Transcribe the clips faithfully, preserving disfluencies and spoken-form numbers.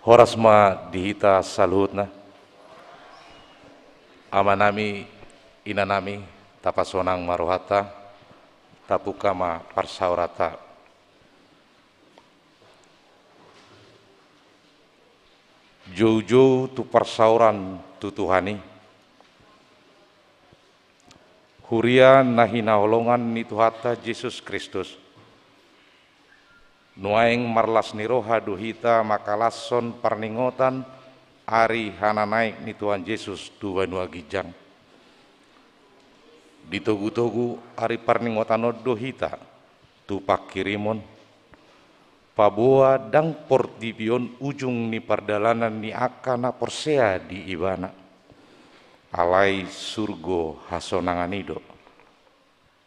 Horas ma di hita saluhutna. Amanami, inanami, tapasonang ma rohanta, tapungka ma parsaoranta. Joujou tu parsaoran tu Tuhan i. Huria na hinaholongan ni Tuhanta Jesus Kristus. Nuaeng marlas ni roha do hita mangkalashon parningotan ari hananaek ni Tuhan Jesus tu banua ginjang. Di togutogu ari parningotan on do hita tu pangkirimon, paboa ndang portibi on ujung ni pardalanan ni angka na porsea di Ibana. Alai surgo hasonangan i do.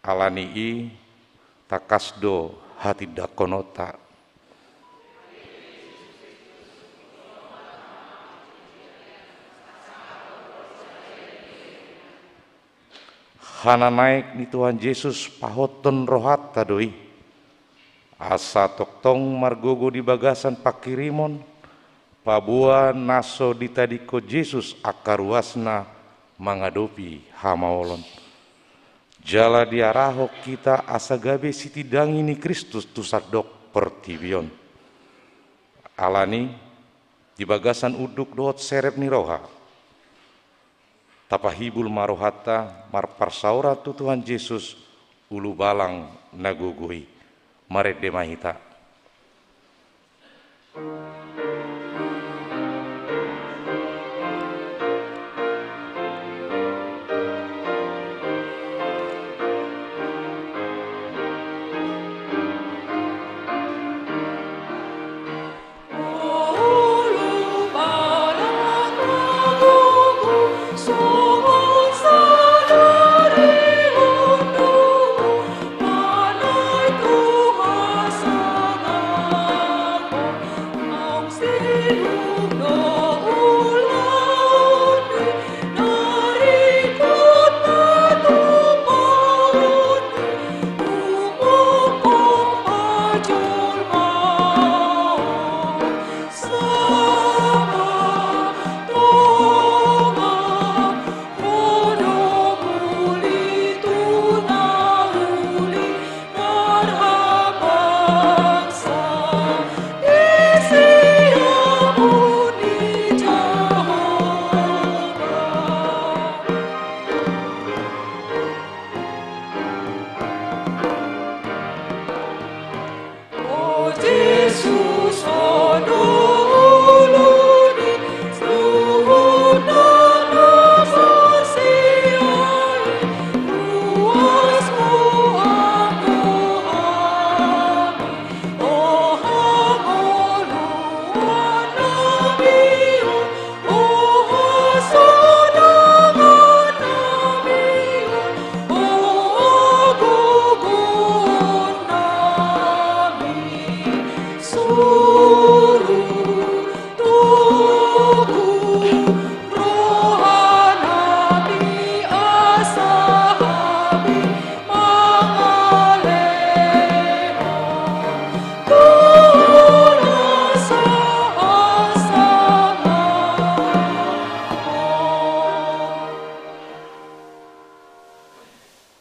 Ala ni i tangkas do hatindangkononta. Hananaek ni Tuhan Jesus pahothon rohanta do i. Asa tongtong margogo di bagasan pangkirimon, paboa na so ditadingkon Jesus angka ruasna mangadopi hamaolon. Jala diarahon hita asa gabe sitindangi ni Kristus tu sandok portibi on. Ala ni i, di bagasan unduk dohot serep ni roha, tapahibul ma rohanta marparsaoran tu Tuhan Jesus, ulubalang na gogo i. Marende ma hita.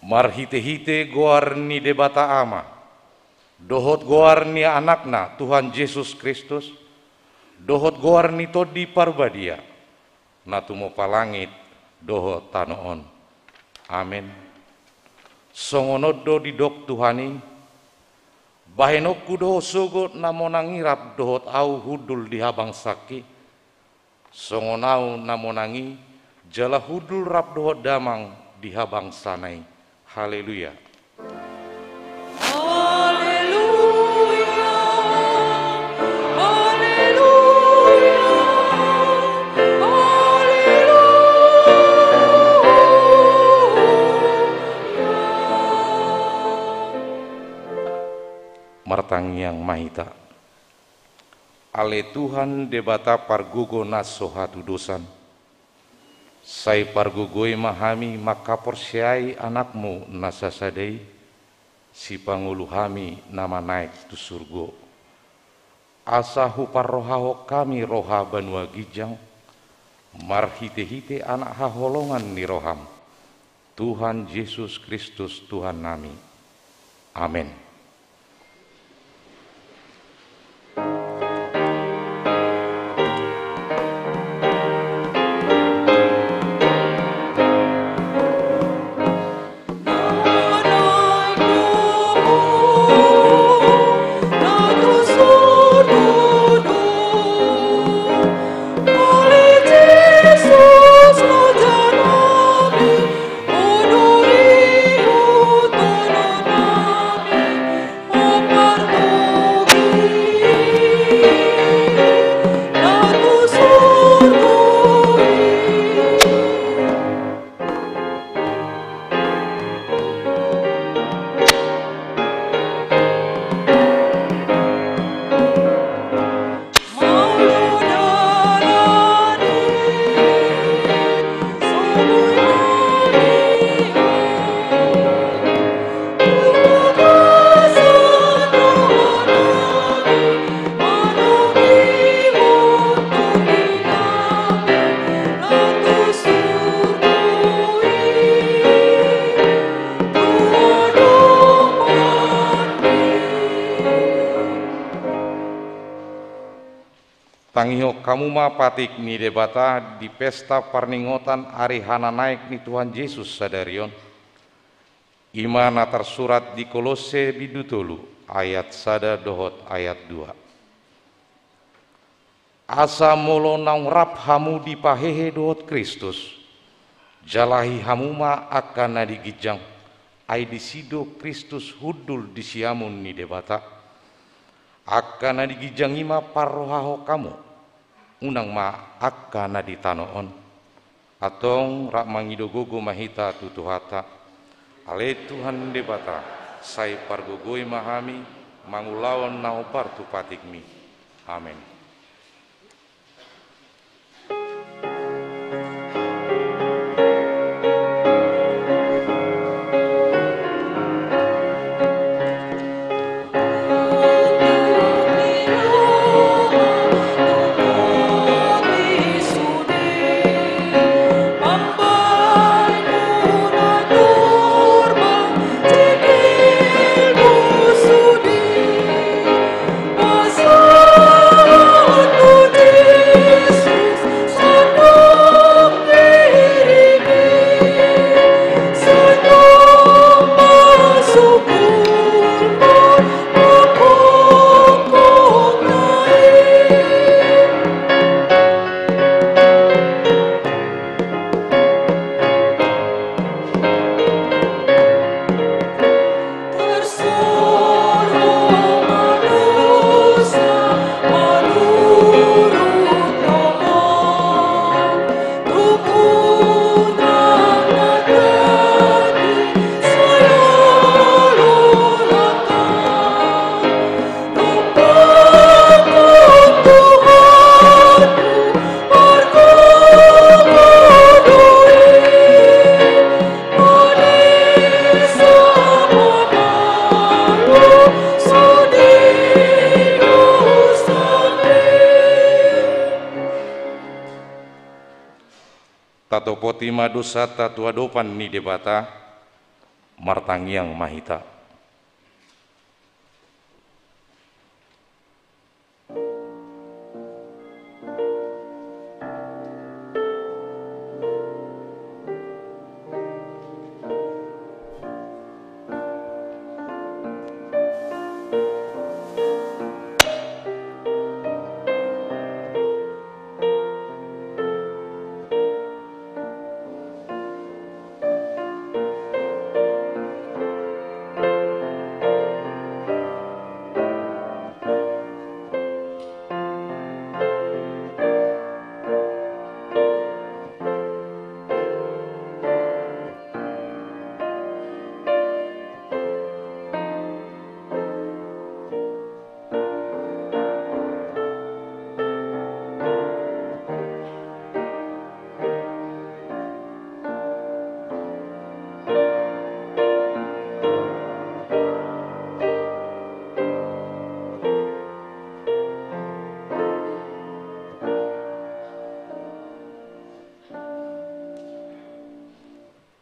Marhitehite goar ni Debata Ama, dohot goar ni Anakna Tuhan Jesus Kristus, dohot goar ni Tondi Parbadia, na tumompa langit dohot tano on. Amen. Songon on do didok Tuhan i: Bahenonku do ho sogot na monang i rap dohot Ahu hundul di habangsangki, songon Ahu na monang i jala hundul rap dohot Damang di habangsana i. Haleluya. Haleluya. Haleluya. Haleluya. Martangiang ma hita. Ale Tuhan Debata pargogo na so hatudosan, sai pargogoi ma hami mangkaporseai Anakmu na sasada i, sipangolu hami na manaek tu surgo. asa huparrohahon hami roha banua ginjang, marhitehite Anak haholongan ni roham, Tuhan Jesus Kristus Tuhannami. Amen. Tangihon hamu ma patik ni Debata di pesta parningotan ari hananaek ni Tuhan Jesus sadari on. I ma na tarsurat di Kolosse bindu tolu ayat sada dohot ayat dua. Asa molo naung rap hamu dipahehe dohot Kristus, jalahi hamu ma angka na di ginjang, ai disi do Kristus hundul di siamun ni Debata. Angka na di ginjang i ma parrohahon hamu, unang ma angka na di tano on. Antong rap mangido gogo ma hita tu Tuhanta. Ale Tuhan Debata, sai pargogoi ma hami mangulahon na hombar tu patikmi. Amen. Tatopoti ma dosanta tu adopan ni Debata, martangiang ma hita.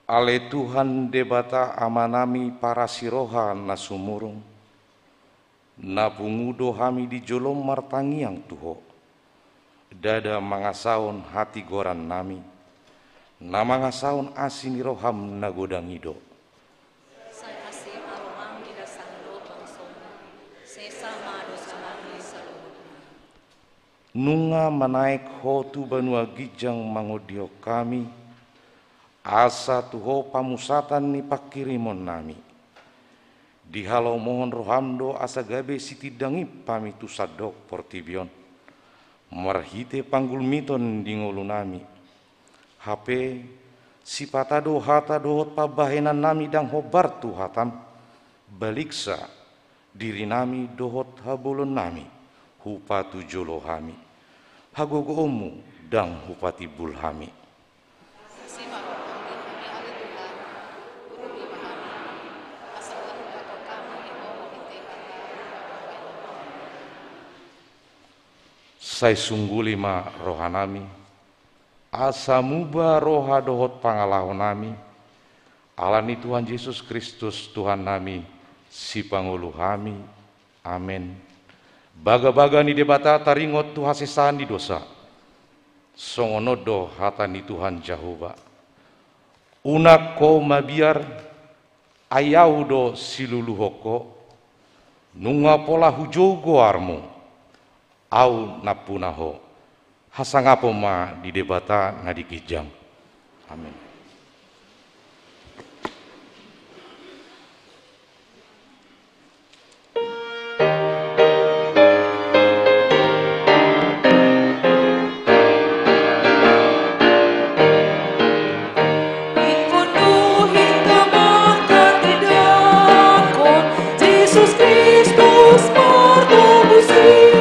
Ale Tuhan Debata Amanami parasi roha na sumurung, na pungu do hami di jolom martangiang tu Ho. Ndada mangasahon hatigorannami, na mangasahon asi ni roham na godang i do. Sai asi ma roham di dasang do bangsomu, sesa ma dosanami saluhutna. Nunga manaek Ho tu banua ginjang mangondihon hami, asa tu Ho pamusatan ni panghirimonnami. Dihalomohon roham do asa gabe sitindangip hami tu sandok portibi on, marhite panggulmiton di ngolunami. Hape sipata do hata dohot pambahenannami ndang hombar tu hatam, baliksa dirinami dohot habolonnami hupatujolo hami, hagogoonmu ndang hupatimbul hami. Asi ma roham di hami ale Tuhan, urupi ma hami, asa unang hubatahon hami Ho marhite hata dohot pambahenan. Sai sungguli ma rohanami, asa muba roha dohot pangalahonami, ala ni Tuhan Jesus Kristus Tuhannami, sipangolu hami. Amen. Bagabaga ni Debata taringot tu hasesaan ni dosa. Songon on do hata ni Tuhan Jahowa. Unang ho mabiar, ai Ahu do siluluhon ho, nunga pola hujou goarmu, Ahu nampuna ho. Hasangapon ma di Debata na di ginjang. Amen. Ingkon do hita manghatindanghon Jesus Kristus martobus i,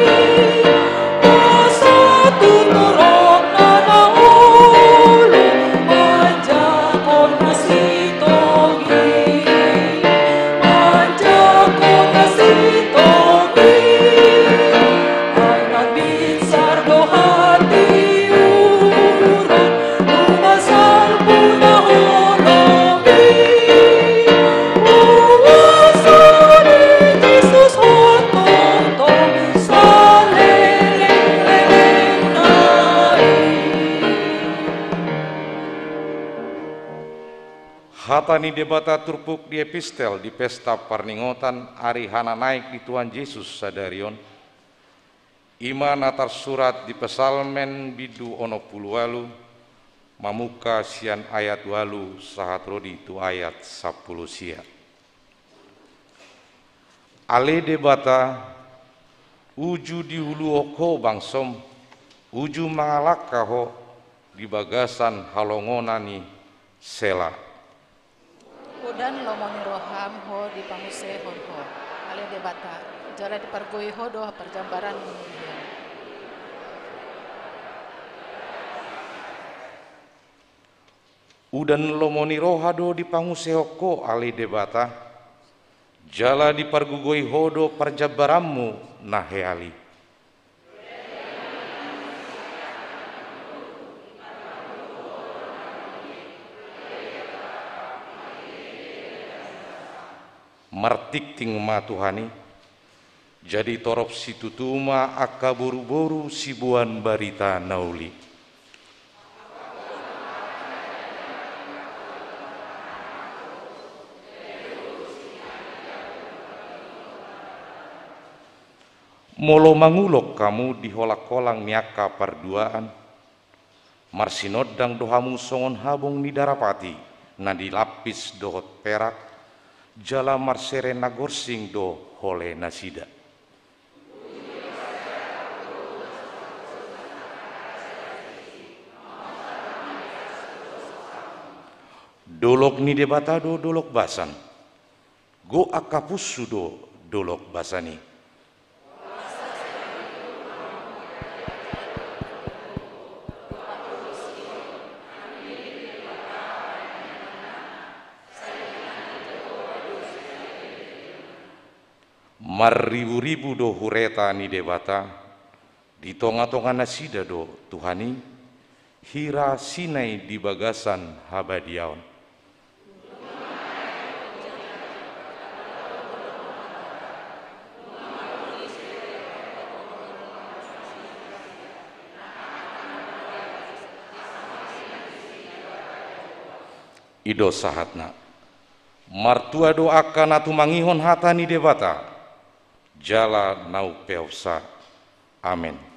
asa tu torop na olo manjangkon na sintong i, manjangkon na sintong i. Ai na binsar do hatiuron, nunga salpu na holom i. Huaso ni Jesus hot tongtong saleleng-lelengna i. Hata ni Debata turpuk di epistel di pesta parningotan ari hananaek ni Tuhan Jesus sadari on, i ma na tarsurat di Psalmen bindu onom pulu ualu, mamungka sian ayat ualu sahat ro di tu ayat sampulu sia. Ale Debata, uju diuluhon ho bangsom, uju mangalangka ho di bagasan halongonan i. Sela. Udan lomo ni roham ho dipangunsehon ho, ale Debata, jala dipargogoi ho do parjambaranmu nuaeng. Udan lomo ni roha do dipangunsehon ho, ale Debata, jala dipargogoi ho do parjambaranmu na hea i. Martingting ma Tuhan i, jadi torop situtu ma angka boruboru siboan barita na uli. Molo mangulok hamu di holangholang ni angka parduaan, marsinondang do hamu songon habong ni darapati na nilampis dohot perak, jala marsere na gorsing do hole nasida. Dolok ni Debata do dolok basan. Gok angka punsu do dolok basan i. Marriburibu do hureta ni Debata, di tongatonga nasida do Tuhan i, hira Sinai di bagasan habadiaon. I do sahatna. Martua do angka na tumangihon hata ni Debata, jala na umpeopsa. Amen.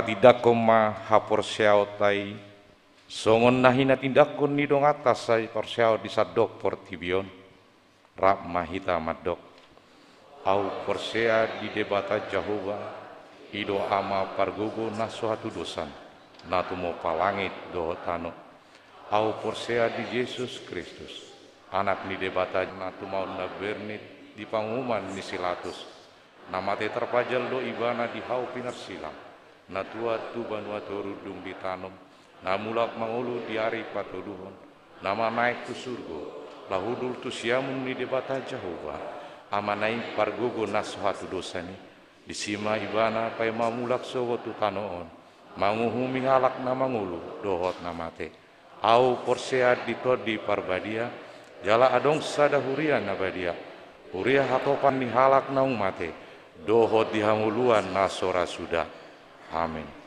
Tindangkon ma haporseaonta i, songon na hinatindangkon ni donganta sai porseaon di sandok portibi on. Rap ma hita mandok. Ahu porsea di Debata Jahowa, i do Ama pargogo na so hatudosan, na tumompa langit dohot tano. Ahu porsea di Jesus Kristus, Anak ni Debata na tumaon na bernit di panguhuman ni si Latus, na mate tarpajal do ibana di hau pinarsilang, na tuat tu banua toru dung ditanom, na mulak mangolu di ari patoluhon, na manaek tu surgo, laho hundul tu siamun ni Debata Jahowa, Amana i pargogo na so hatudosan i. Disi ma ibana paima mulak sogot tu tano on, manguhumi halak na mangolu dohot na mate. Ahu porsea di Tondi Parbadia, jala adong sada huria na badia, huria hatopan ni halak naung mate, dohot di hangoluan na so ra suda. Amen.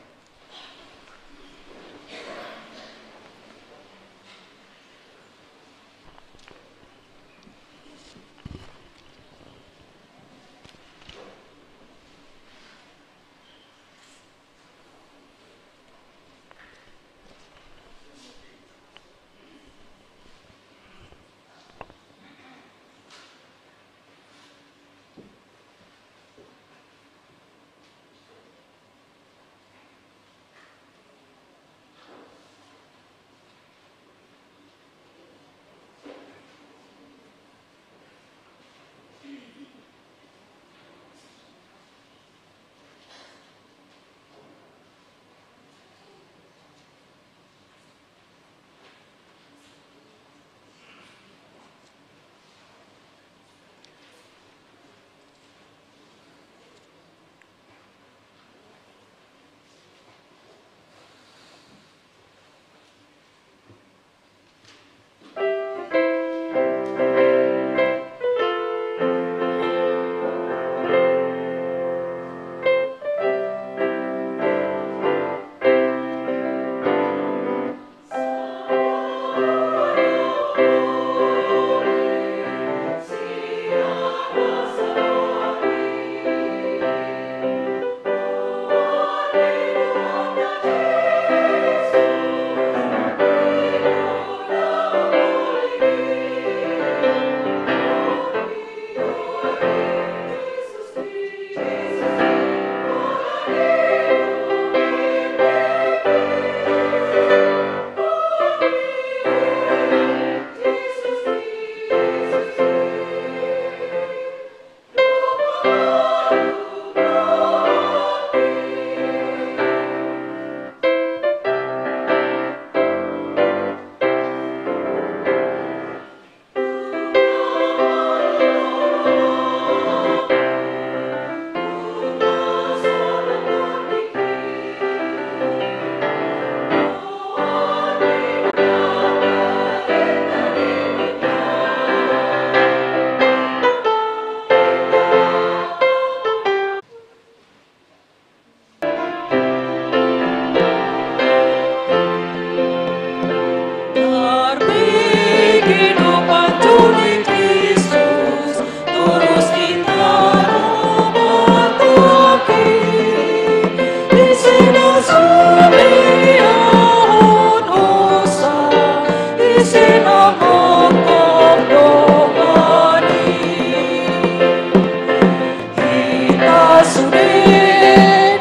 Hita sude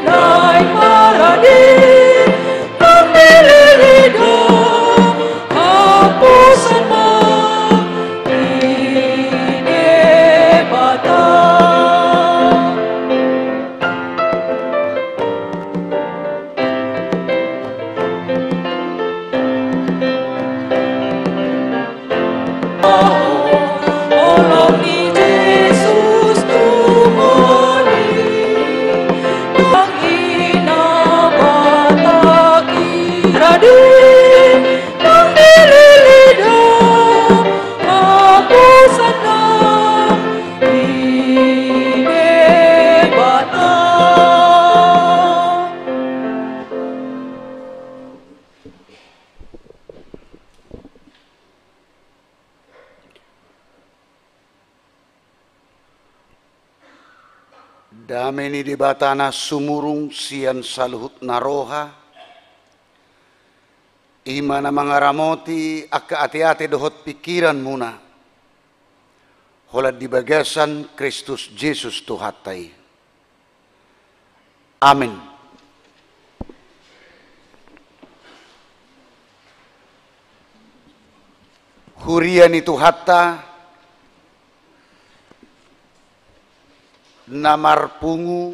naeng marade, marmelereda, haposan ma di Debata. Dame ni Debata na sumurung sian saluhut na roha, i ma na mangaramoti angka ateate dohot pingkiranmuna, holan di bagasan Kristus Jesus Tuhanta i. Amen. Huria ni Tuhanta na marpungu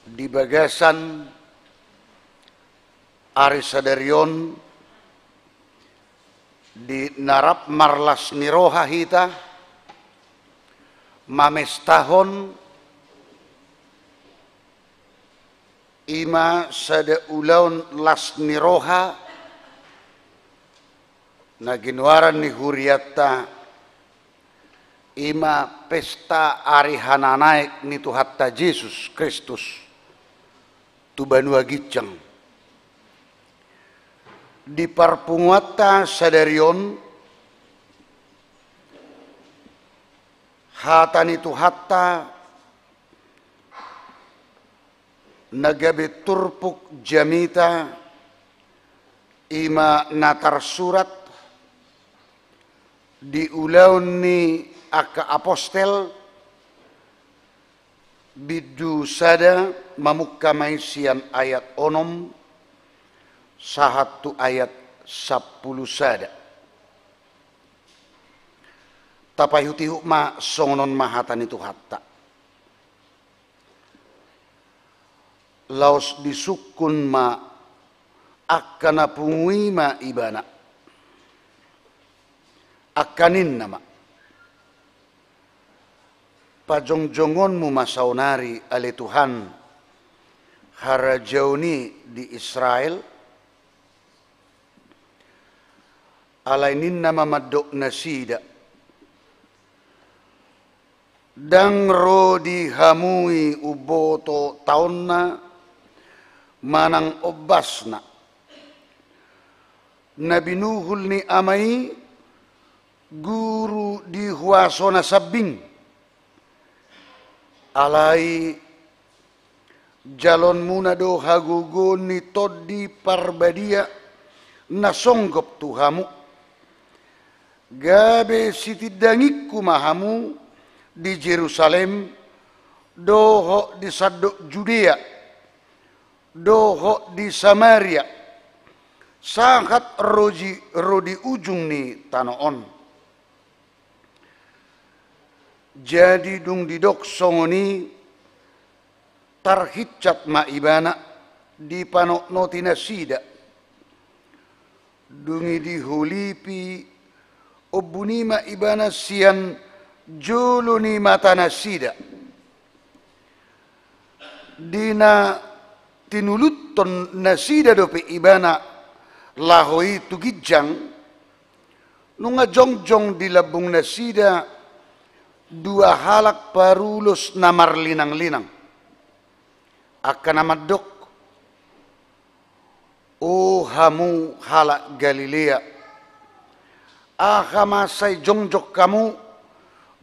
di bagasan ari sadari on, di na rap marlas ni roha hita mamestahon, i ma sada ulaon las ni roha na ginoaran ni hurianta, i ma pesta ari hananaek ni Tuhanta Jesus Kristus tu banua ginjang. Di parpunguanta sadari on, hata ni Tuhanta na gabe turpuk jamita, i ma na tarsurat di Ulaon ni angka Apostel, bindu sada, mamungka ma i sian ayat onom sahat tu ayat sampulu sada. Tapaihutihut ma, songon on ma hata ni Tuhanta. Laos disungkun ma angka na pungu i ma Ibana, angka ninna ma: Pajongjongonmu ma saonari, ale Tuhan, harajaon i di Israel. Alai ninna ma mandok nasida: Ndang ro di hamu i umboto taonna manang ombasna. Na binuhul ni Ama i guru di huasona sambing. Alai jalonmuna do hagogoon ni Tondi Parbadia na songgop tu hamu, gabe sitindangingku ma hamu di Jerusalem, dohot di sandok Judea, dohot di Samaria, sahat ro di, ro di ujung ni tano on. Jadi dung didok songon i, tarhinsat ma Ibana, dipanotnoti nasida. Dung i diholipi, ombun i ma Ibana sian jolo ni matanasida. Di na tinuluthon nasida dope Ibana laho i tu ginjang, nunga jongjong di lambungnasida dua halak parulos na marlinanglinang. Angka na mandok: O hamu halak Galilea, aha ma sai jongjong hamu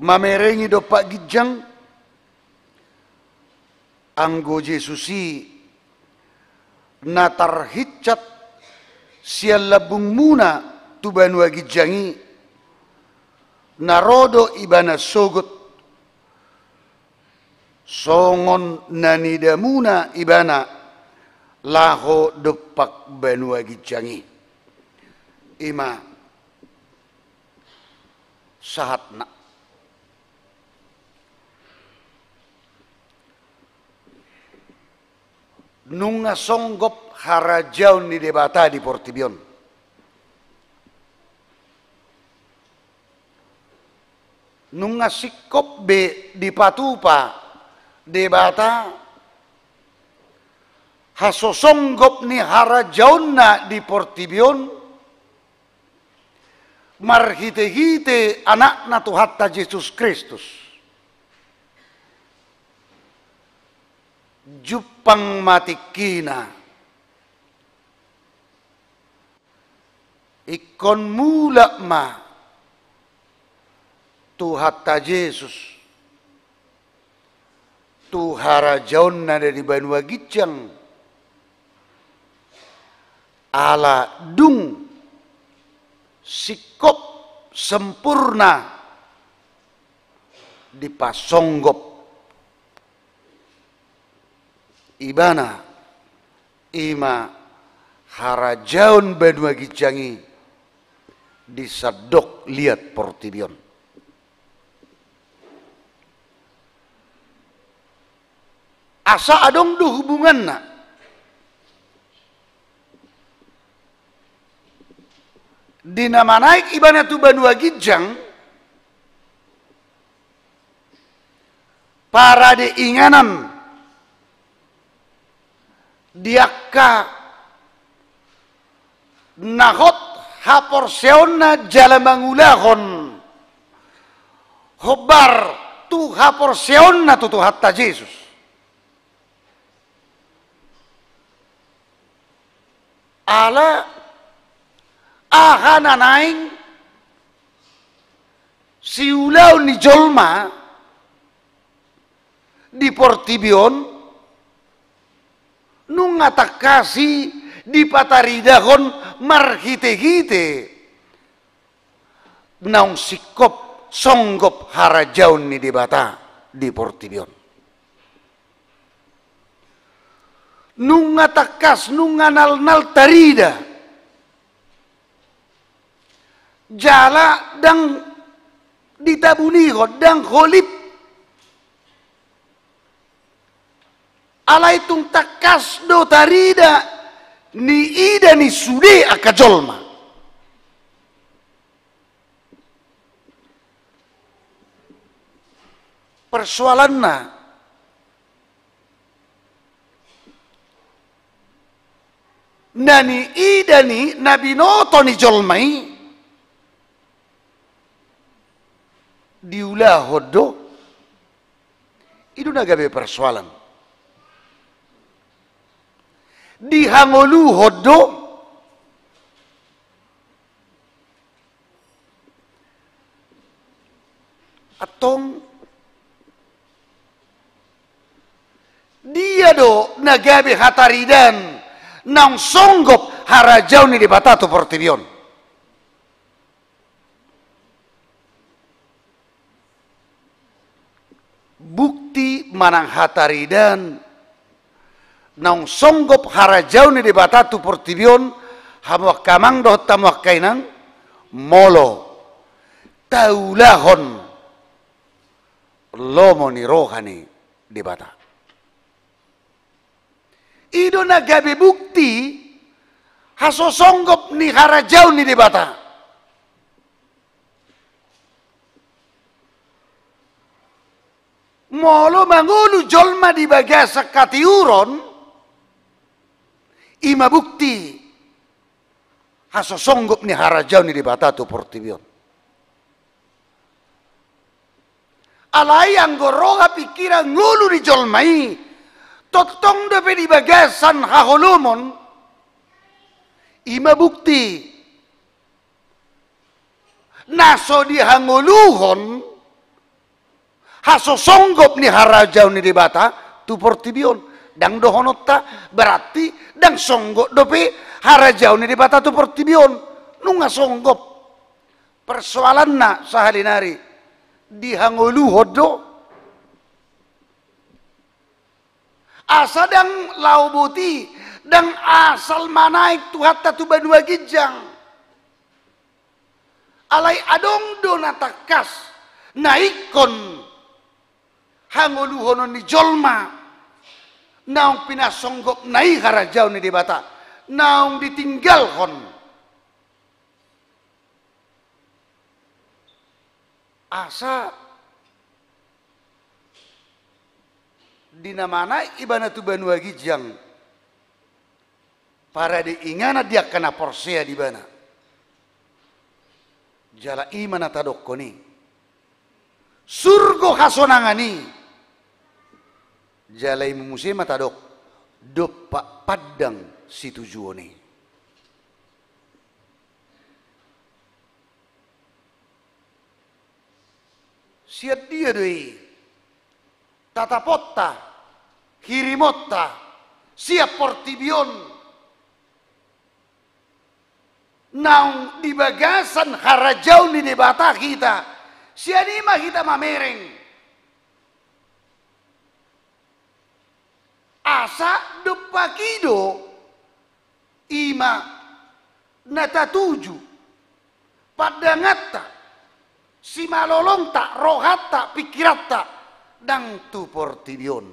mamerengi dompak ginjang? Anggo Jesus i na tarhinsat sian lambungmuna tu banua ginjang i, na ro do Ibana sogot, songon na nidamuna Ibana laho dompak banua ginjang i. I ma sahatna. Nunga songgop harajaon ni Debata di portibi on. Nunga singkop be dipatupa Debata hasosonggop ni harajaonna di portibi on, marhitehite Anakna Tuhanta Jesus Kristus. Jumpang ma tingkina, ingkon mulak ma Tuhanta Jesus tu harajaonna di banua ginjang, ala dung singkop sempurna dipasonggop ibana, i ma harajaon banua ginjang i di sandok liat portibi on. Asa adong do hubunganna di na manaek ibana tu banua ginjang, parade inganan di angka na hot haporseaonna jala mangulahon hombar tu haporseaonna tu Tuhanta Jesus. Ala aha na naeng siulahon ni jolma di portibi on, nunga tangkas i dipataridahon marhitehite naung singkop songgop harajaon ni Debata di portibi on. Nunga tangkas, nunga nalnal tarida. Jala ndang ditabunihon, ndang holip. Alai tung tangkas do tarida, niida ni sude angka jolma. Persoalanna, na niida ni na binoto ni jolma i diulahon do. I do na gabe persoalan. Dihangoluhon do. Antong, dia do na gabe hataridaan naung songgop harajaon ni Debata tu portibi on? Bukti manang hataridaan naung songgop harajaon ni Debata tu portibi on, hamu angka amang dohot hamu angka inang, molo taulahon lomo ni roha ni Debata. I do na gabe bukti hasosonggop ni harajaon ni Debata. Molo mangolu jolma di bagasan hatiuron, i ma bukti hasosonggop ni harajaon ni Debata tu portibi on. Alai anggo roha, pingkiran, ngolu ni jolma i tongtong dope di bagasan haholomon, i ma bukti na so dihangoluhon hasosonggop ni harajaon ni Debata tu portibi on. Ndang dohononta berarti ndang songgop dope harajaon ni Debata tu portibi on. Nunga songgop. Persoalanna sahali nari, dihangoluhon do. Asa ndang laho boti, ndang asal manaek Tuhanta tu banua ginjang. Alai adong do na tangkas na ingkon hangoluhonon ni jolma naung pinasonggopna i harajaon ni Debata, naung ditinggalhon. Asa di na manaek ibana tu banua ginjang, parade inganan di angka na porsea di ibana. Jala i ma na tadokkon i, surgo hasonangan i. Jala i ma muse ma tadok, dompak pandang situjuon i. Sian dia do i? tataponta, hirimonta, sian portibi on, naung di bagasan harajaon ni Debata hita, sian i ma hita mamereng. Asa dompak i do, i ma na tatuju pandanganta, simalolongta, rohanta, pingkiranta, nang tu portibi on.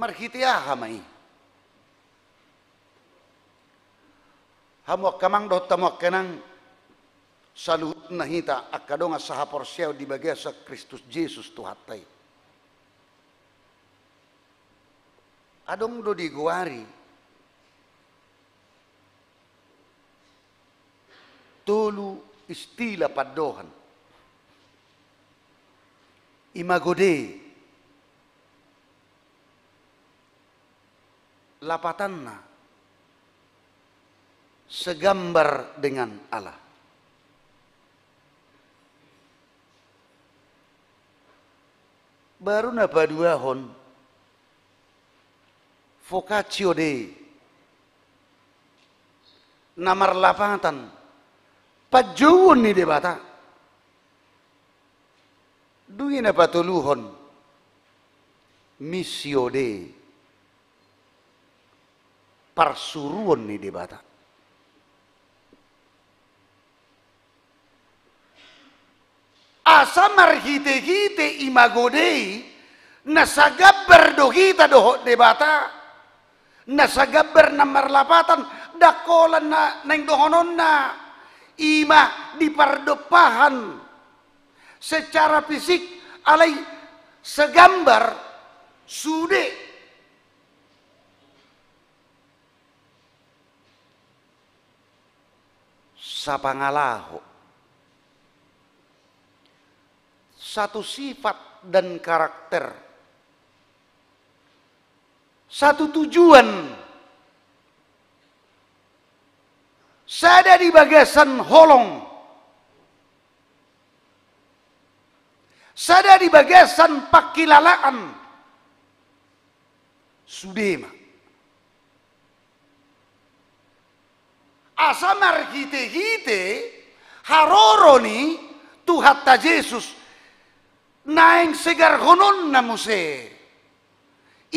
Marhite aha ma i? Hamu angka amang dohot hamu angka inang, saluhutna hita angka dongan sahaporseaon di bagasan Kristus Jesus Tuhanta i. Adong do digoari tolu istilah pandohan. Imago Dei, lapatanna segambar dengan Allah. Baru na paduahon, vocatio Dei, na marlapatan panjouon ni Debata. Dung i na patoluhon, missio Dei, parsuruon ni Debata. Asa marhitehite imago Dei, na sagambar do hita dohot Debata, na sagambar na marlapatan, ndang holan na naeng dohononna, i ma di pardompahan secara fisik, alai segambar sude. Sapangalaho, satu sifat dan karakter, satu tujuan, sada di bagasan holong, sada di bagasan pangkilalaan, sude ma. Asa marhitehite haroro ni Tuhanta Jesus naeng segarhononna muse,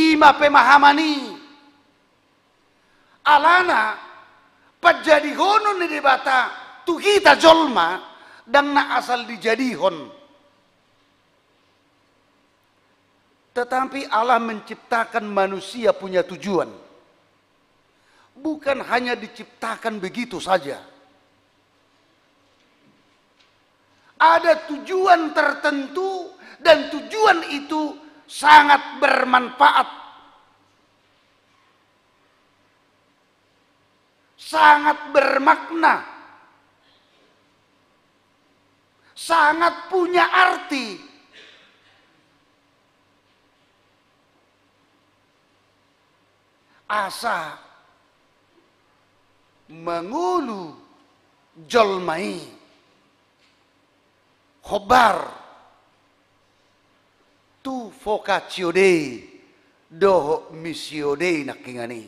i ma pemahaman i. Alana panjadihonon ni Debata tu hita jolma, ndang na asal dijadihon. Tetapi Allah menciptakan manusia punya tujuan. Bukan hanya diciptakan begitu saja. Ada tujuan tertentu dan tujuan itu sangat bermanfaat, sangat bermakna, sangat punya arti. Asa mangolu jolma i hombar tu vocatio Dei dohot missio Dei nangkiningan i.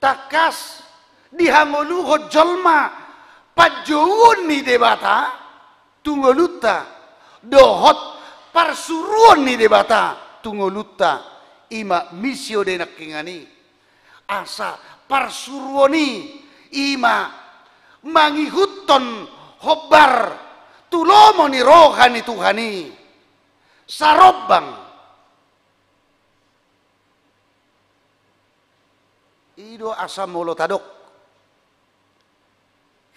Tangkas dihangoluhon jolma panjouon ni Debata tu ngolunta dohot parsuruon ni Debata tu ngolunta, i ma missio Dei nangkiningan i. Asa parsuruon i, i ma mangihuthon hombar tu lomo ni roha ni Tuhan i sarombang. I do asa molo tadok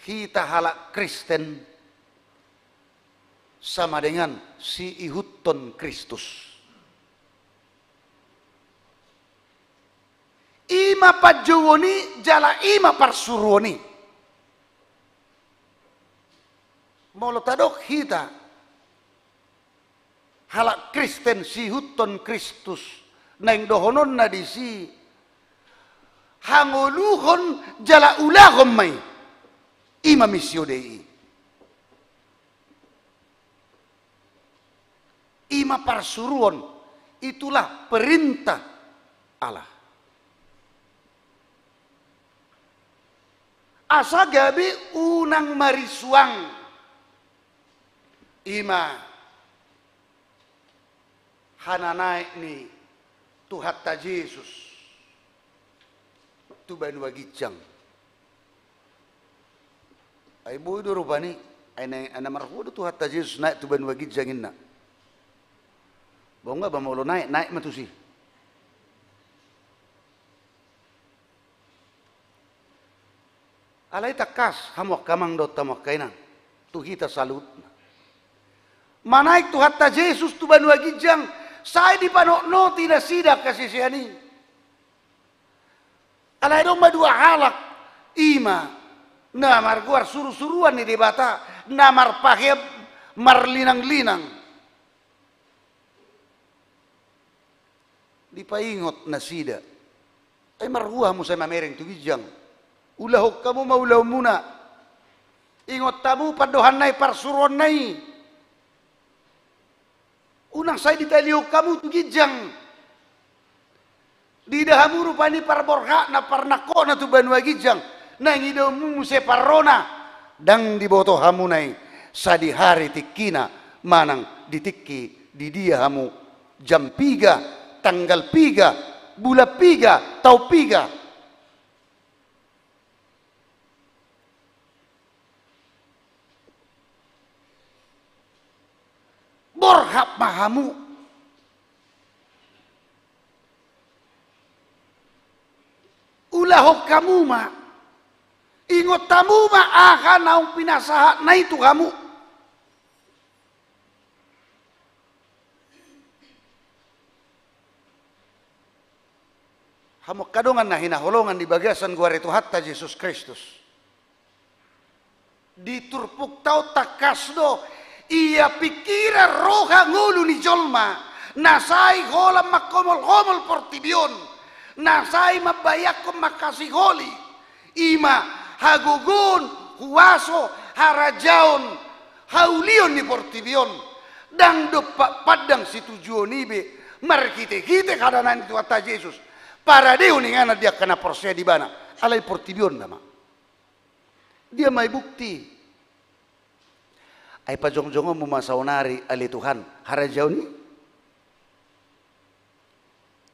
hita halak Kristen sama dengan siihuthon Kristus. I ma panjouon i jala i ma parsuruon i. Molo tadok hita halak Kristen siihuthon Kristus, naeng dohononna disi hangoluhon jala ulahon ma i, i ma missio Dei i. I ma parsuruon, itulah perintah Allah. Asa gabe unang marisuang, i ma hananaek ni Tuhanta Jesus tu banua ginjang. Ai boi do rupani, ai na, ai na marhua do Tuhanta Jesus naek tu banua ginjang inna. Boha nga ba molo naek, naek ma tusi. Alai tangkas, hamu angka amang dohot hamu angka inang, tu hita saluhutna. Manaek Tuhanta Jesus tu banua ginjang, sai dipanotnoti nasida angka sisean i. Alai adong ma dua halak, i ma na margoar surusuruan ni Debata, na marpahean marlinanglinang. Dipaingot nasida. Ai marhua hamu sai mamereng tu ginjang? Ulahon hamu ma ulaonmuna. Ingot hamu pandohanna i, parsuruonna i. Unang sai ditalihon hamu tu ginjang. Diida hamu rupani parborhatna, parnangkokna tu banua ginjang, naeng idaonmu muse parrona. Ndang diboto hamuna i sadihari tingkina manang di tingki di dia hamu, jam piga, tanggal piga, bulan piga, taon piga. Borhat ma hamu. Ulahon hamu ma. Ingot hamu ma aha naung pinasahatna i tu hamu. Hamu angka dongan na hinaholongan di bagasan goar ni Tuhanta Jesus Kristus. Di turpukta on tangkas do, ia pingkiran, roha, ngolu ni jolma na sai holan mangkomolkomol portibi on, na sai mambahenakkon mangkasiholi, i ma hagogoon, huaso, harajaon, haulion ni portibi on. Ndang dompak pandang situjuon i be marhitehite hananaek ni Tuhanta Jesus, paradehon inganan di angka na porsea di Ibana. Alai portibi on nama. Dia ma i bukti? Ai pajongjongonmu ma saonari ale Tuhan harajaon i.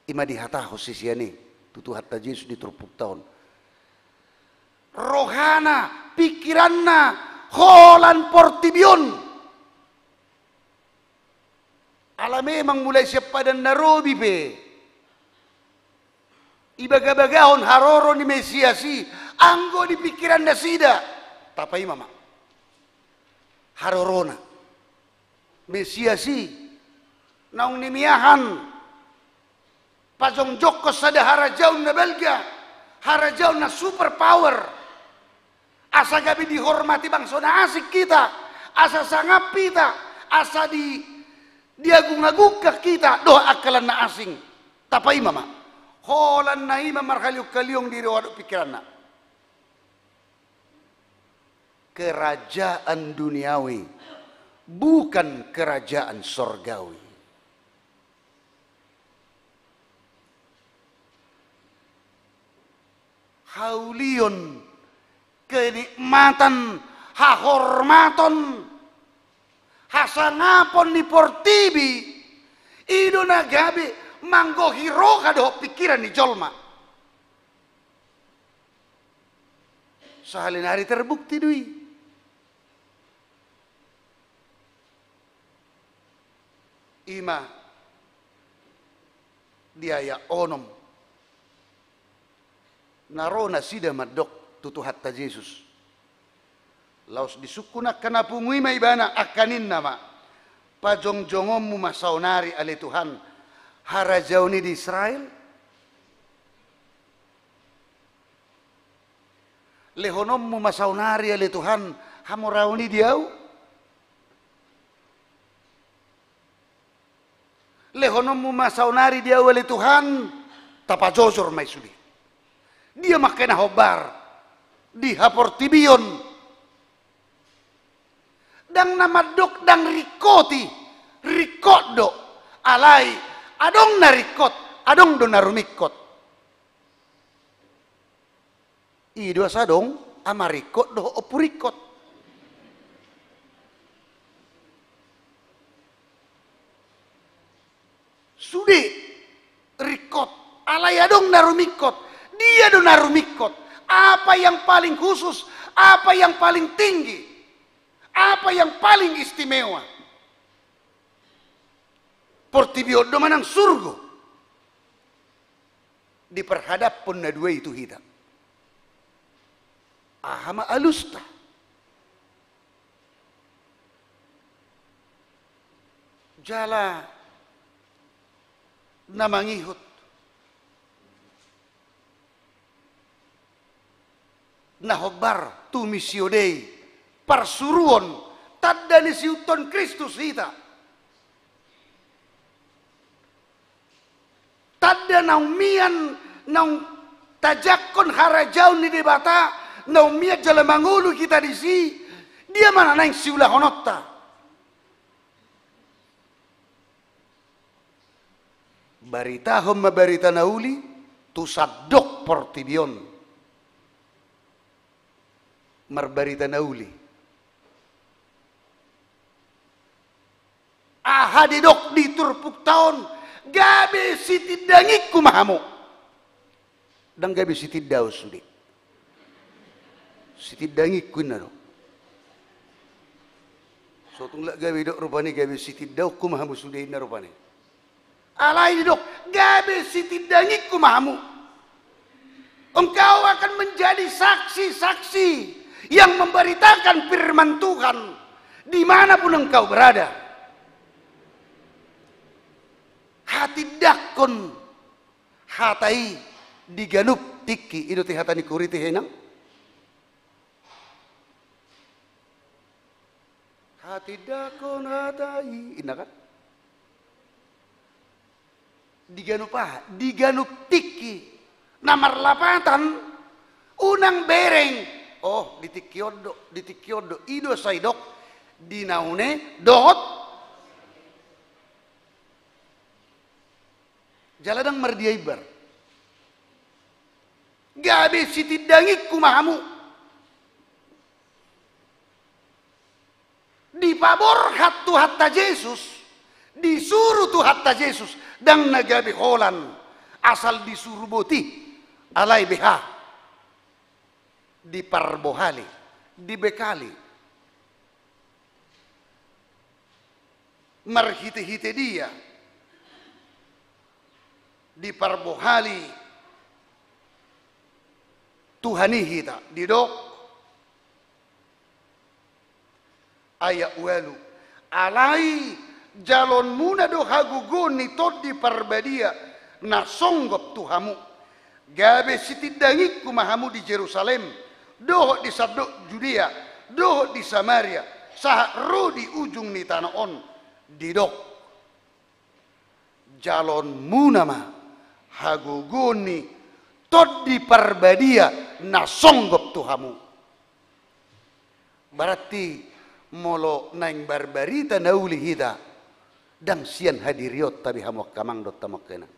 I ma dihatahon sisean i tu Tuhanta Jesus di turpukta on. Rohana, pingkiranna holan portibi on. Ala memang mulai sian Padan na Robi pe ibagabagahon haroro ni Mesias i, anggo di pingkiran nasida. Tapaima ma harorona. Mesias i naung nimiahan pajongjongkon sada harajaon na balga, harajaon na super power. Asa gabe dihormati bangso na asing hita, asa sangap hita, asa di, diagungagungkan hita dohot angka na asing. Tapaima ma. Holan na i ma marhaliongkaliong di roha dohot pingkiranna. Kerajaan duniawi, bukan kerajaan sorgawi. Haulion, kenikmatan, hahormaton, hasangapon ni portibi, i do na gabe manggohi roha dohot pingkiran ni jolma. Sahali nari terbukti do i. I ma di ayat onom. Na ro nasida mandok tu Tuhanta Jesus. Laos disungkun angka na pungu i ma ibana, angka ninna ma: Pajongjongonmu ma saonari ale Tuhan harajaon i di Israel? Lehononmu ma saonari ale Tuhan hamoraon i di ahu? Lehononmu ma saonari di ahu ale Tuhan? Tapajojor ma i sude. Dia ma angka na hombar di haportibion? Ndang na mandok ndang ringkoti Ringkot do, alai adong na ringkot, adong do na rumingkot. I do asa adong, ama ringkot dohot ompu ringkot. Sude ringkot, alai adong na rumingkot. Dia do na rumingkot? Apa yang paling khusus? Apa yang paling tinggi? Apa yang paling istimewa? Portibi on do manang surgo? Diperhadaphon na dua i tu hita. Aha ma alusta? Jala na mangihut na hombar tu Missio Dei, parsuruon, tanda ni siihuthon Kristus hita. Tanda naung mian, naung tajangkon harajaon ni Debata, naung mian jala mangolu hita disi, dia ma na naeng siulahononta? Baritahon ma barita na uli tu sandok portibi on. Marbarita na uli. Aha didok di turpukta on? Gabe sitindangingku ma hamu. Ndang gabe sitindaon sude. Sitindangingku inna do. So tung lak gabe didok rupani gabe sitindaonku ma hamu sude inna rupani. Alai didok, gabe sitindangingku ma hamu. Engkau akan menjadi saksi-saksi yang memberitakan firman Tuhan di mana pun engkau berada. Hatindangkon hata i di ganup tingki, i do te hata ni Korinte, inang. Hatindangkon hata i, inna kan? Di ganup aha? Di ganup tingki. Na marlapatan, unang bereng. Oh, di tingki on do, di tingki on do. I do sai didok, di na une dohot. Jala ndang mardia imbar. Gabe sitindangingku ma hamu. Dipaborhat Tuhanta Jesus, disuru Tuhanta Jesus, ndang na gabe holan asal disuru boti, alai beha. Diparbohali, dibekali. Marhitehite dia diparbohali Tuhan i hita, didok ayat ualu. Alai jalonmuna do hagogoon ni Tondi Parbadia na songgop tu hamu. Gabe sitindangingku ma hamu di Jerusalem, dohot di sandok Judea, dohot di Samaria, sahat ro di ujung ni tano on, didok. Jalonmuna ma hagogoon ni Tondi Parbadia na songgop tu hamu. Berarti molo naeng marbarita na uli hita, ndang sian hadirionta be hamu angka amang dohot hamu angka inang.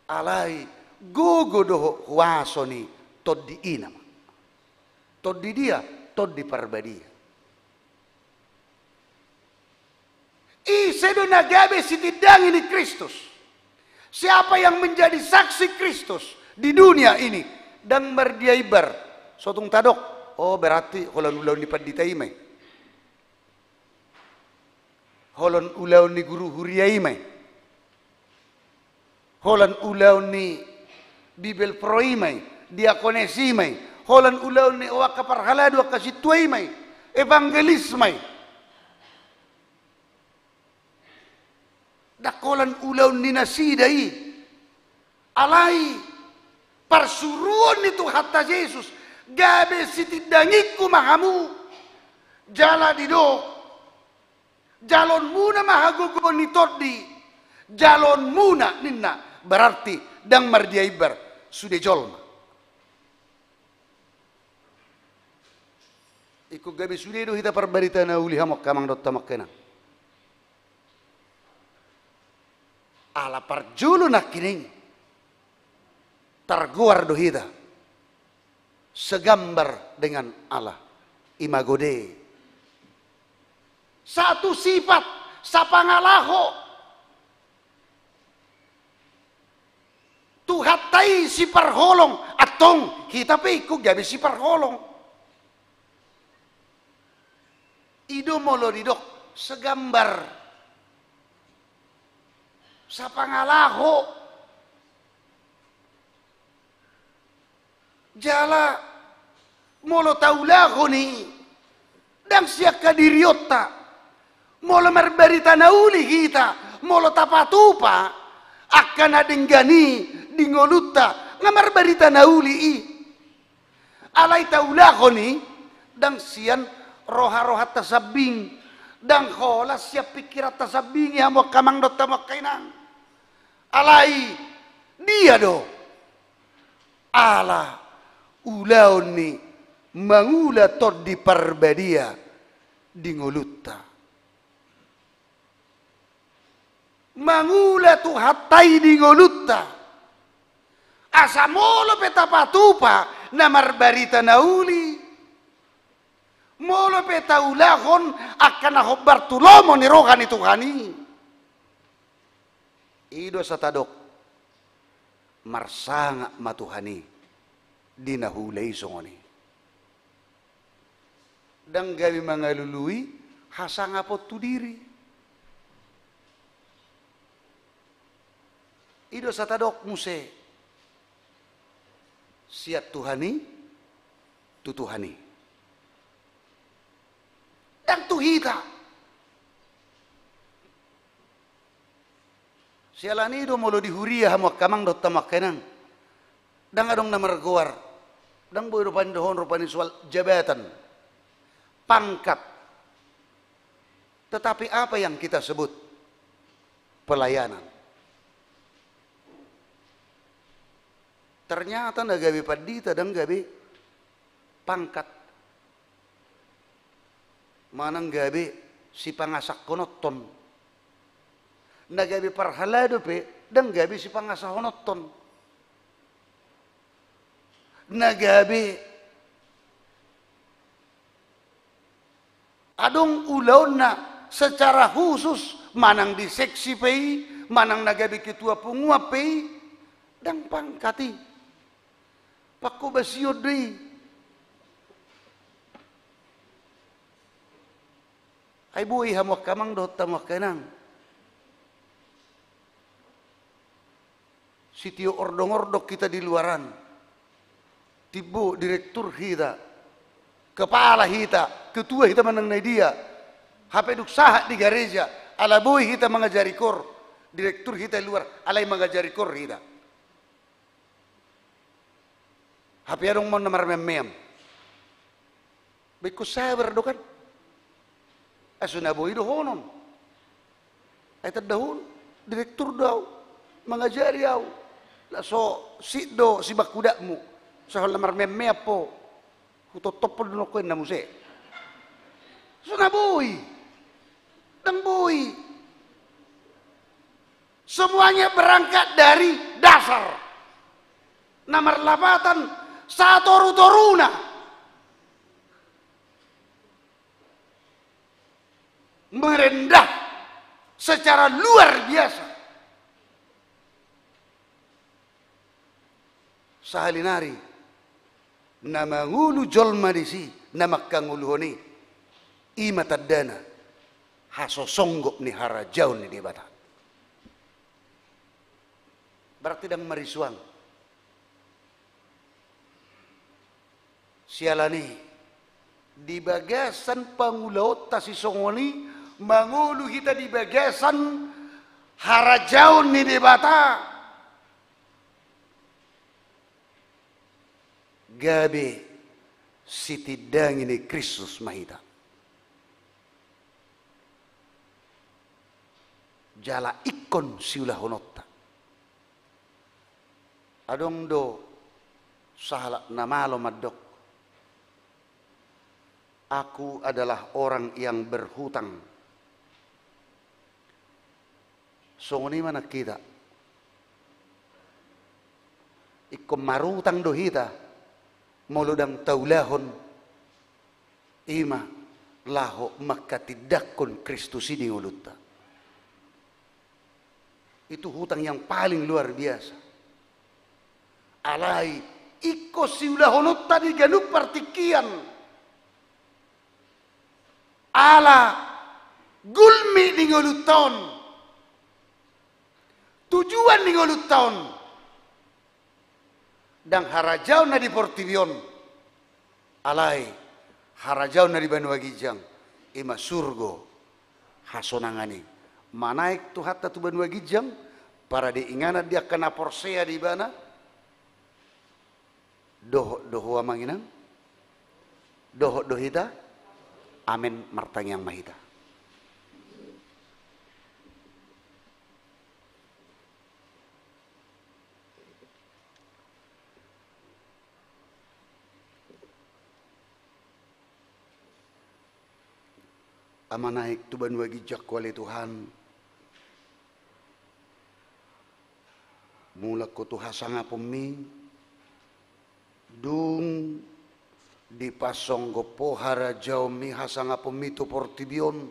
Alai gogo dohot huaso ni Tondi i nama. Tondi dia? Tondi Parbadia. Ise do na gabe sitindangi ni Kristus? Siapa yang menjadi saksi Kristus di dunia ini? Ndang mardia imbar. So tung tadok, oh, berarti holan ulaon ni pandita i ma i. Holan ulaon ni guru huria i ma i. Holan ulaon ni Bibelvrouw i ma i, diakones i ma i. Holan ulaon ni angka parhalado, angka sintua i ma i, evangelis ma i. Ndang holan ulaon ni nasida i. Alai parsuruon ni Tuhanta Jesus, gabe sitindangingku ma hamu. Jala didok, jalonmuna ma hagogoon ni Tondi, jalonmuna ninna, berarti ndang mardia imbar sude jolma. Ingkon gabe sude do hita parbarita na uli hamu angka amang dohot hamu angka inang. Ala parjolo nangkining targoar do hita segambar dengan Allah. Imago Dei. Satu sifat, sapangalaho. Tuhanta i siparholong, antong hita pe ingkon gabe siparholong. I do molo didok segambar, sapangalaho. Jala molo taulahon i, ndang sian hadirionta. Molo marbarita na uli hita, molo tapatupa angka na denggan i di ngolunta, nga marbarita na uli i. Alai taulahon i ndang sian roha-rohanta sambing, ndang holan sian pingkiranta sambing i, hamu angka amang dohot hamu angka inang. Alai dia do? Ala ulaon ni mangula Tondi Parbadia di ngolunta. Mangula Tuhanta i di ngolunta. Asa molo pe tapatupa na marbarita na uli, molo pe taulahon angka na hombar tu lomo ni roha ni Tuhan i, i do asa tadok, marsangap ma Tuhan i di na huula i songon i. Ndang gabe mangalului hasangapon tu diri. I do asa tadok muse, sian Tuhan i tu Tuhan i, ndang tu hita. Siala ni i do molo di huria, hamu angka amang dohot hamu angka inang, ndang adong na margoar, ndang boi rupani dohonon rupani soal jabatan, pangkat. Tetapi apa yang kita sebut pelayanan? Ternyata na gabe pandita ndang gabe pangkat, manang gabe sipangasahononton. Na gabe parhalado pe ndang gabe sipangasahononton. Na gabe adong ulaonna secara khusus, manang di seksi pe i, manang na gabe ketua punguan pe i, ndang pangkat i. Pangkobasion do i. Ai boi, hamu angka amang dohot hamu angka inang, sitio ordong-ordong hita di luaran, timbo direktur hita, kepala hita, ketua hita manang na i dia, hape dung sahat di gareja, ala boi hita mangajari koor, direktur hita di luar, alai mangajari koor hita. Hape adong ma on na marmeam-meam. Ba ingkon sabar do kan? Ai so na boi dohonon. Ai tanda on, direktur do au, mangajari au. Laos so sip do sibangkudatmu. Sahol na marmeam-meam ho, hutoptophon do nangkin na muse. So na boi. Ndang boi. Semuanya berangkat dari dasar. Na marlapatan satoru-toruna merendah secara luar biasa. Sahali nari na mangolu jolma disi, na manghangoluhon i, i ma tandana hasosonggop ni harajaon ni Debata. Berarti ndang marisuang. Siala ni i, di bagasan pangulaonta sisongon i, mangolu hita di bagasan harajaon ni Debata, gabe sitindangi ni Kristus ma hita. Jala ingkon siulahononta. Adong do sahalak na malo mandok, "Aku adalah orang yang berhutang." Songon i ma nang hita. Ingkon marutang do hita, molo ndang taulahon, i ma laho manghatindanghon Kristus i di ngolunta. Itu hutang yang paling luar biasa. Alai, ingkon siulahononta di ganup partingkian. Ala gulmi ni ngolunta on. Tujuan ni ngolunta on. Ndang harajaon na di portibi on. Alai, harajaon na di banua ginjang, i ma surgo hasonangan i. Manaek Tuhanta tu banua ginjang, parade inganan di angka na porsea di Ibana. Dohot do ho, amang inang? Dohot do hita? Amen, martangiang ma hita. Amanaek tu banua ginjang Ho ale Tuhan. Mulak Ho tu hasangaponMi, dung dipasonggop Ho harajaonMi, hasangaponMi tu portibi on,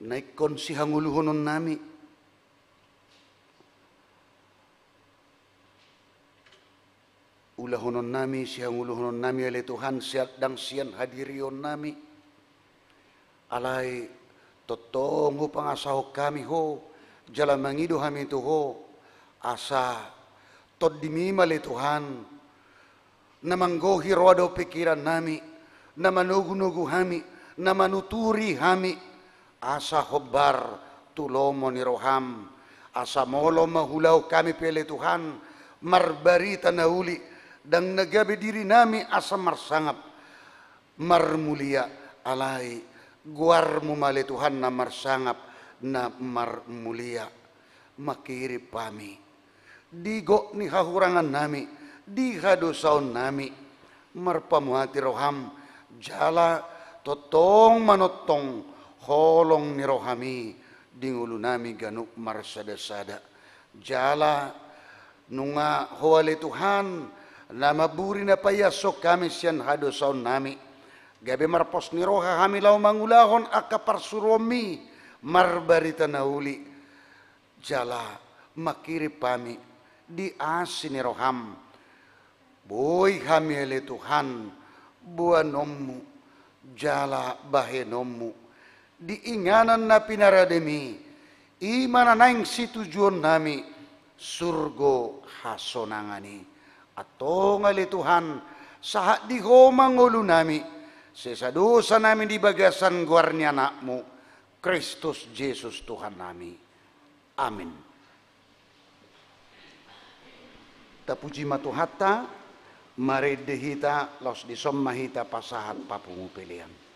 na ingkon sihangoluhononnami. Ulahononnami, sihangoluhononnami ale Tuhan, sian, ndang sian hadirionnami. Alai tongtong hupangasahon hami Ho, jala mangido hami tu Ho, asa TondiMi ma ale Tuhan, na manggohi roha dohot pingkirannami, na manogunogu hami, na manuturi hami, asa hombar tu lomo ni rohaM, asa molo mangulahon hami pe ale Tuhan, marbarita na uli, ndang na gabe dirinami asa marsangap, marmulia, alai goarMu ma ale Tuhan na marsangap, na marmulia. Manghirim hami di gok ni hahurangannami, di hadosaonnami, marpamuati rohaM, jala tongtong manongtong holong ni rohaMi di ngolunami ganup marsadasada. Jala nunga Ho ale Tuhan, na mamburi na paiashon hami sian hadosaonnami, gabe marpos ni roha hami laho mangulahon angka parsuruonMi, marbarita na uli. Jala manghirim hami di asi ni rohaM, boi hami ale Tuhan boanonMu jala bahenonMu di inganan na pinarademi, i ma na naeng situjuonnami, surgo hasonangan i. Antong ale Tuhan, sahat di Ho ma ngolunami, sesa dosanami di bagasan goar ni AnakMu, Kristus Jesus Tuhannami. Amin. Tapuji ma Tuhanta, marende hita, laos dison ma hita pasahat papungu pelean.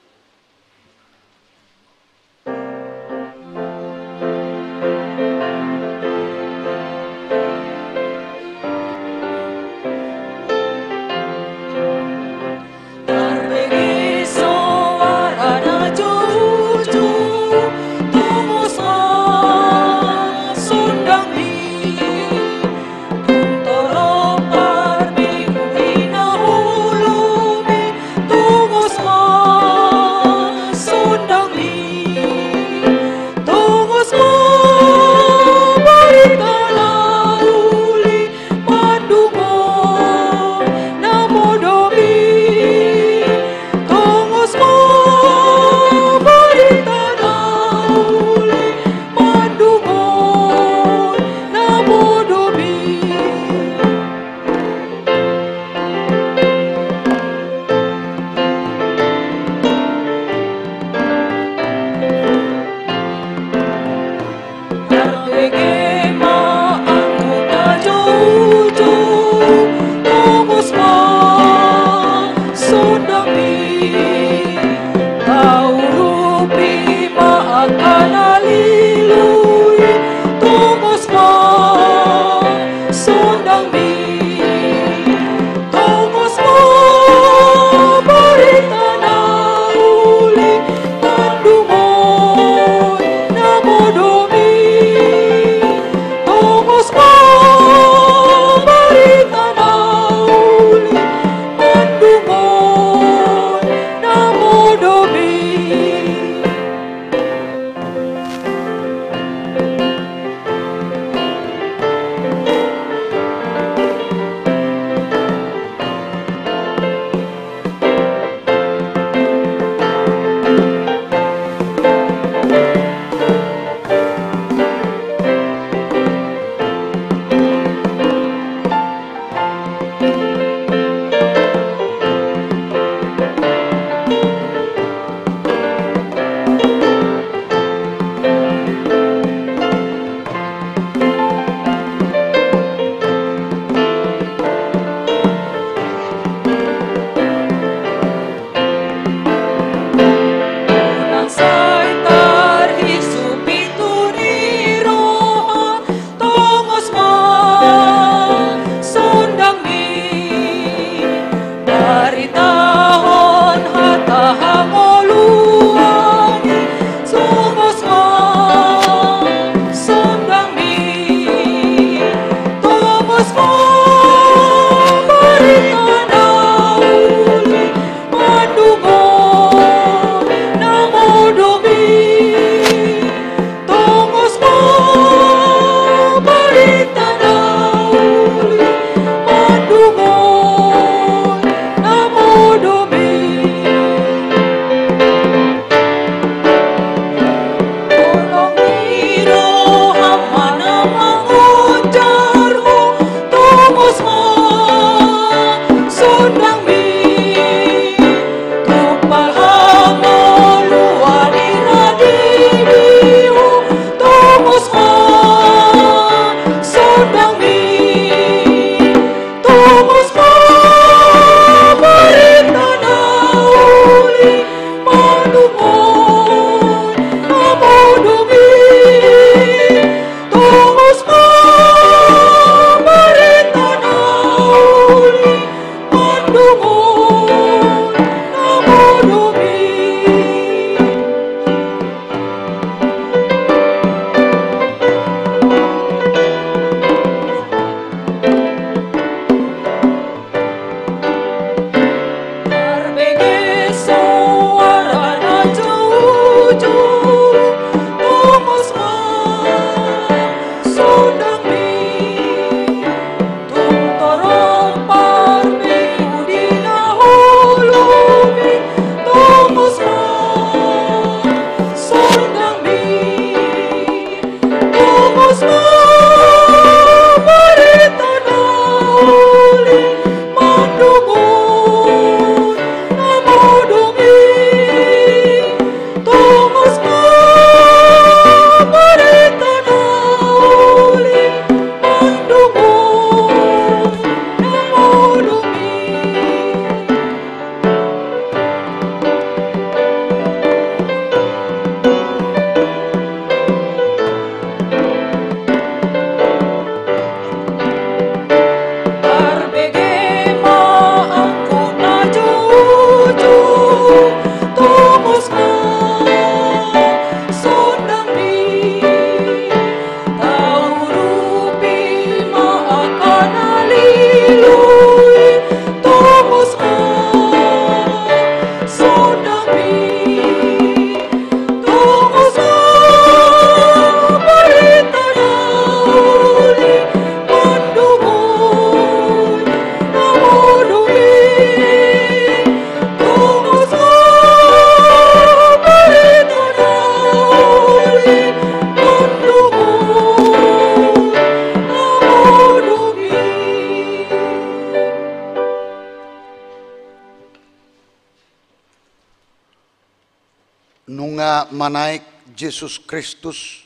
Na manaek Jesus Kristus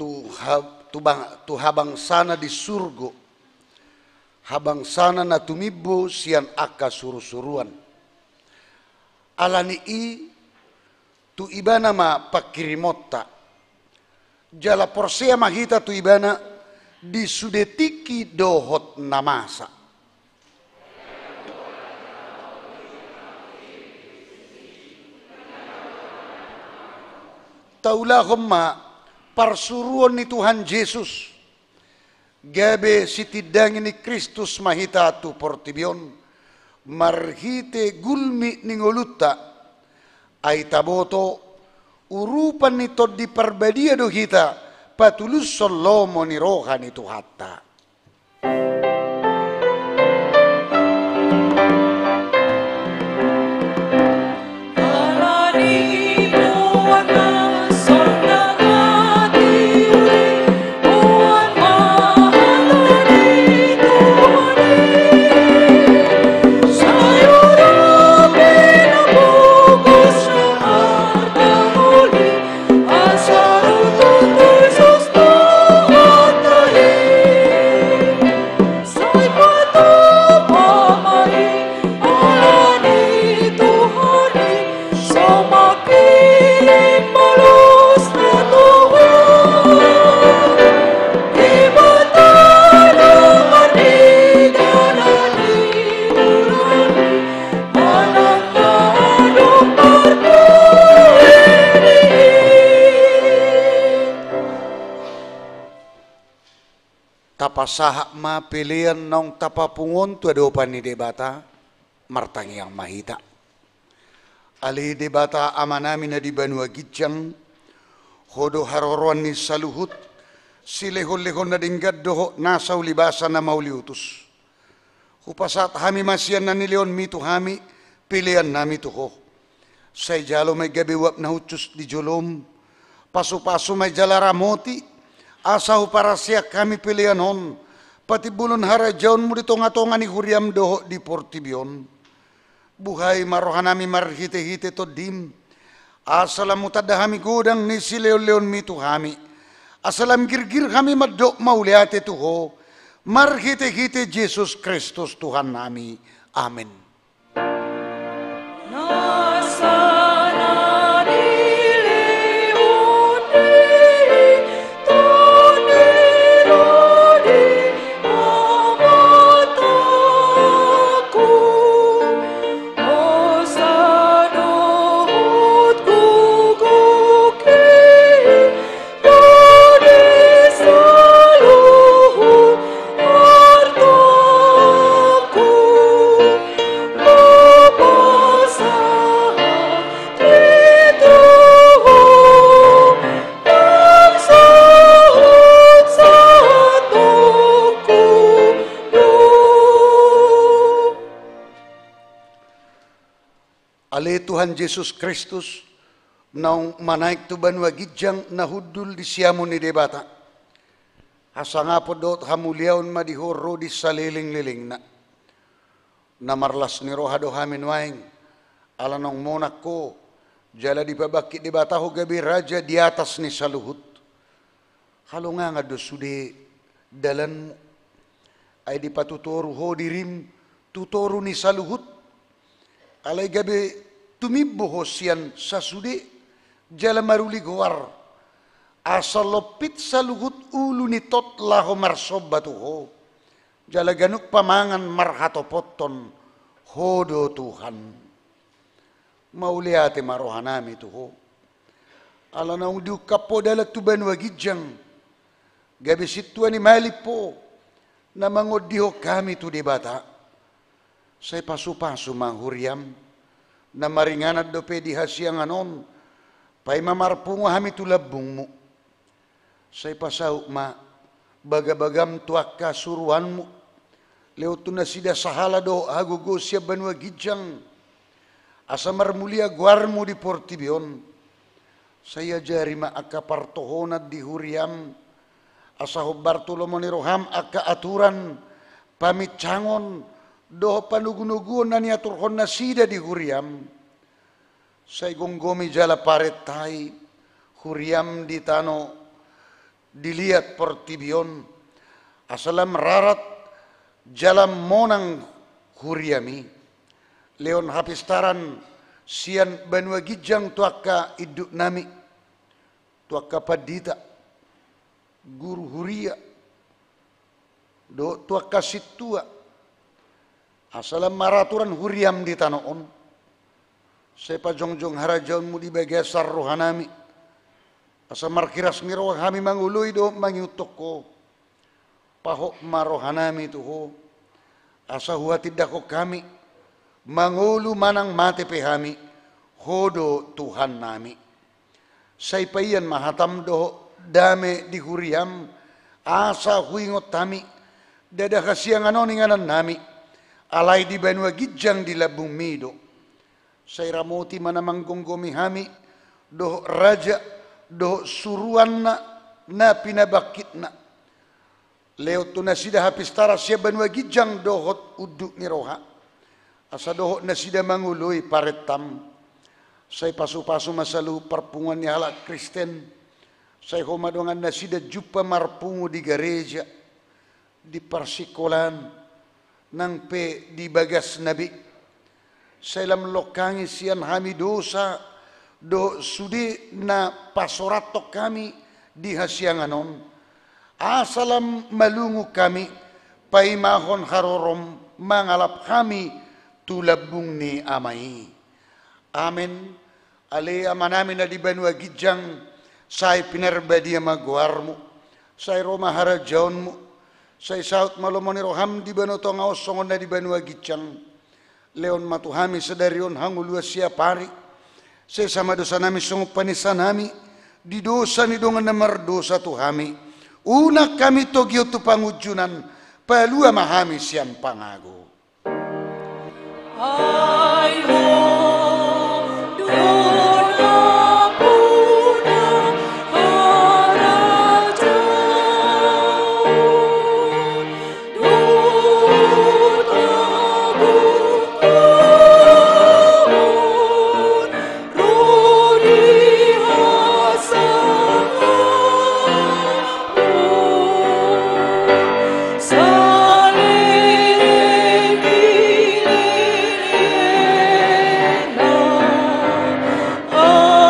tu ha-, tu bang-, tu habangsana di surgo, habangsana na tumimbo sian angka surusuruan. Ala ni i tu Ibana ma pangkirimonta. Jala porsea ma hita tu Ibana di sude tingki dohot na masa. Taulahon ma parsuruon ni Tuhan Jesus, gabe sitindangi ni Kristus ma hita tu portibi on, marhite gulmit ni ngolunta, ai taboto urupan ni Tondi Parbadia do hita patulushon lomo ni roha ni Tuhanta. Tapasahat ma pelean naung tapapungu on tu adopan ni Debata, martangiang ma hita. Ale Debata Amanami na di banua ginjang, Ho do haroroan ni saluhut, silehonlehon na denggan dohot nasa ulibasa na mauliutus. Hupasahat hami ma sian na nilehonmi tu hami, peleannami tu Ho. Sai jalo ma i gabe uap na hushus di jolom, pasupasu ma i jala ramoti, asa huparaseak hami pelean on, patimbulhon harajaonmu di tongatonga ni huriam dohot di portibi on. Buhai ma rohanami marhitehite Tondim, asa lam hutanda hami godang ni silehonlehonmi tu hami, asa lam girgir hami mandok mauliate tu Ho, marhitehite Jesus Kristus Tuhannami. Amen. Ale Tuhan Jesus Kristus, naung manaek tu banua ginjang na hundul di siamun ni Debata. Hasangapon dohot hamuliaon ma di Ho ro di salelenglelengna. Na marlas ni roha do hami nuaeng, ala naung monang Ho, jala dipabangkit Debata Ho gabe Raja di atas ni saluhut. Halongangan do sude dalanmu, ai dipatutoru Ho dirim tu toru ni saluhut. Alai gabe tumimbo Ho sian sasude, jala maruli goar, asa lompit saluhut ulu ni tot laho marsomba tu Ho, jala ganup pamangan marhatopothon Ho do Tuhan. Mauliate ma rohanami tu Ho. Ala naung diungkap Ho dalan tu banua ginjang, gabe sintua ni malim Ho, na mangondihon hami tu Debata. Sai pasupasu ma huriam, na maringanan dope di hasiangan on, paima marpungu hami tu lambungmu. Sai pasaut ma bagabagam tu angka suruanmu, lehon tu nasida sahala dohot hagogoon sian banua ginjang, asa marmulia goarmu di portibi on. Sai ajari ma angka partohonan di huriam, asa hombar tu lomo ni roham angka aturan, paminsangon, dohot panogunoguon na niaturhon nasida di huriam. Sai gomgomi jala parentai huriam di tano di liat portibi on, asa lam rarat jala monang huriami. Lehon hapistaran sian banua ginjang tu angka induknami, tu angka pandita, guru huria, dohot tu angka sintua, asa lam maraturan huriam di tano on. Sai pajongjong harajaonmu di bagasan rohanami, asa marhiras ni roha hami mangoloi dohot mangihuthon Ho. Pahot ma rohanami tu Ho, asa huhatindangkon hami, mangolu manang mate pe hami, Ho do Tuhannami. Sai paian ma hatam dohot dame di huriam, asa huingot hami, ndada hasiangan on inganannami, alai di banua ginjang di lambungmi do. Sai ramoti ma na manggomgomi hami, dohot raja, dohot suruanna, na pinabangkitna. Lehon tu nasida hapistaran sian banua ginjang dohot unduk ni roha, asa dohot nasida mangoloi parentam. Sai pasupasu ma saluhut parpunguan ni halak Kristen. Sai Ho ma dongan nasida jumpa marpungu di gareja, di parsikolaan, nang pe di bagasna be. Sai lam longkangi sian hami dosa dohot sude na pasorathon hami di hasiangan on, asa lam malungun hami paimahon harorom mangalap hami tu lambung ni Ama i. Amen. Ale Amanami na di banua ginjang, sai pinarbadia ma goarmu, sai ro ma harajaonmu, sai saut ma lomo ni roham di banua tonga on songon na di banua ginjang. Lehon ma tu hami sadari on hangoluan siapari. Sesa ma dosanami songon panesanami di dosa ni dongan na mardosa tu hami. Unang hami togihon tu pangunjunan, palua ma hami sian pangago. Ai Ho do nampuna harajaon dohot hagogoon ro di hasangapon saleleng ni lelengna. Amen.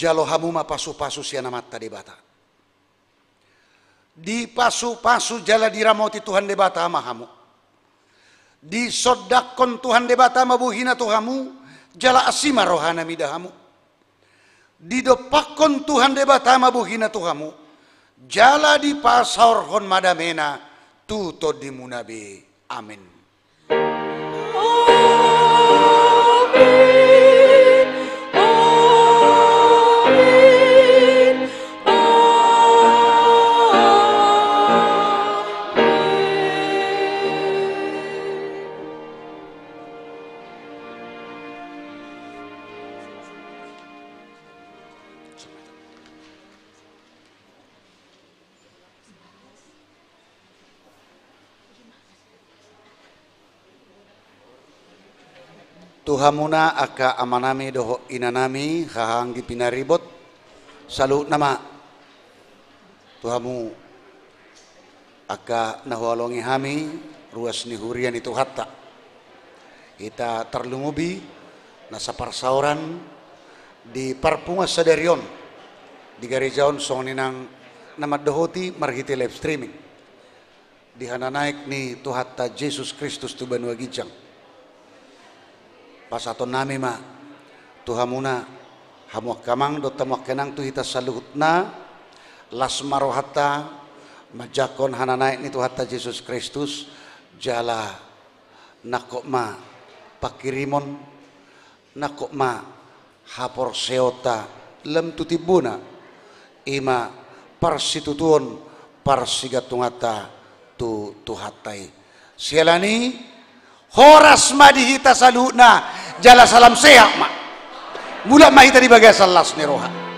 Jalo hamu ma pasupasu sian Amanta Debata. Dipasupasu jala diramoti Tuhan Debata ma hamu. Disondangkon Tuhan Debata ma bohina tu hamu, jala asi ma rohana mida hamu. Didompakkon Tuhan Debata ma bohina tu hamu, jala dipasaorhon ma damena tu tondimuna be. Amen. Amen. Amen. Amen. Tu hamuna angka amanami dohot inanami, haha anggi pinaribot, saluhutna ma tu hamu angka na huhalongi hami, ruas ni huria ni Tuhanta. Hita tarlumobi na saparsaoran di parpunguan sadari on di gareja on songon i nang na mandohoti marhite live streaming di hananaek ni Tuhanta Jesus Kristus tu banua ginjang. Pasahatonnami ma tu hamuna, hamu angka amang dohot hamu angka inang, tu hita saluhutna, las ma rohanta manjangkon hananaek ni Tuhanta Jesus Kristus, jala nangkok ma pangkirimon, nangkok ma haporseaonta lam tu timbona, i ma parsitutuon parsigantunganta tu Tuhanta i. Siala ni i, horas ma di hita saluhutna, jala salam sehat ma. Mulak ma hita di bagasan las ni roha.